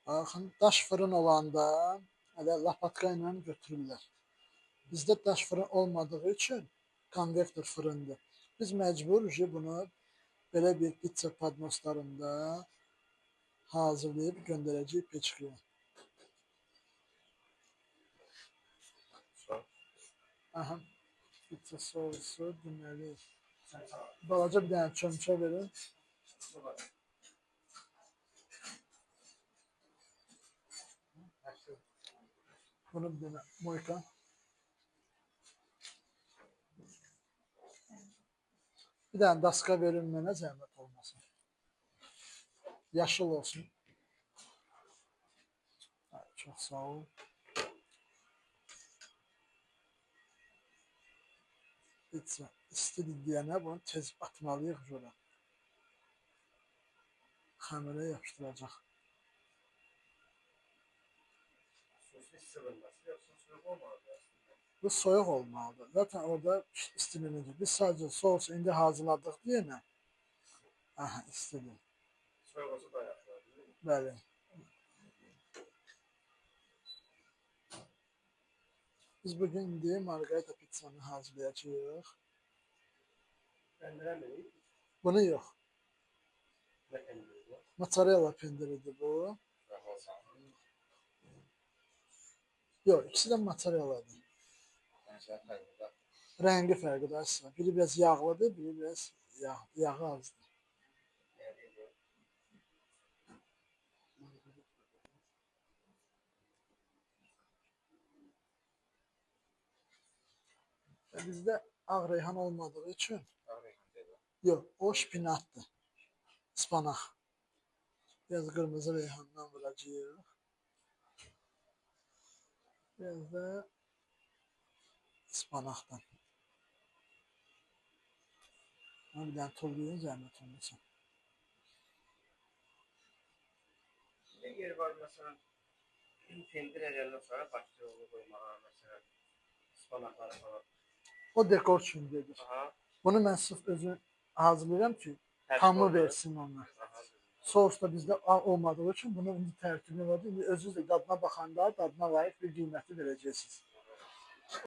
Baxın, daş fırın olanda elə lapatka ilə götürürlər. Bizdə daş fırın olmadığı üçün konvektor fırındır. Biz məcburuq ki, bunu belə bir pizza podnoslarında hazırlayıb göndərəcəyik peçkaya. Aha, pizza sousu deməli. Balaca bir dənə çömçə verin. Bunu bir dənə moyka. Bir dənə daska verin mənə, zəhmət olmasın. Yaşıl olsun. Çox sağ olun. Pizza istidir deyənə bunu tez atmalıyıq görə. Xəmirə yapışdıracaq. Bu soyuq olmalıdır. Zaten orada istilənəcək. Biz sadəcə sousu indi hazırladıq deyənə. Aha, istidir. Soyuq olsa daha yaxşı olar, değil mi? Bəli. Biz bugün indi margarita pizzanı hazırlayacağıq. Pəndirəmirik? Bunu yox. Nə pendiri bu? Mozzarella pendiridir bu. Yox, ikisi də mozzarelladır. Rəngi fərqidir aslında. Biri biraz yağlıdır, biri biraz yağı azdır. Bizdə ağ reyhan olmadığı üçün yox, o şpinatdır. Ispanaq. Biraz qırmızı reyhandan vuracağıq. Biraz da ıspanaqdan. Bunu bir dənə tullayın, zəhmət olmasa. Ne yeri var məsələn, pendir edəndən sonra başlayır onu qoymağa, məsələn, ıspanaqları falan. O dekor üçün gedir. Aha. Bunu mən sırf özüm hazırlayıram ki, tamı versin ona. Sos da bizdə olmadığı üçün bunun indi tərkibi vardır. İndi özünüz də dadına baxanda dadına layiq bir qiyməti verəcəksiniz.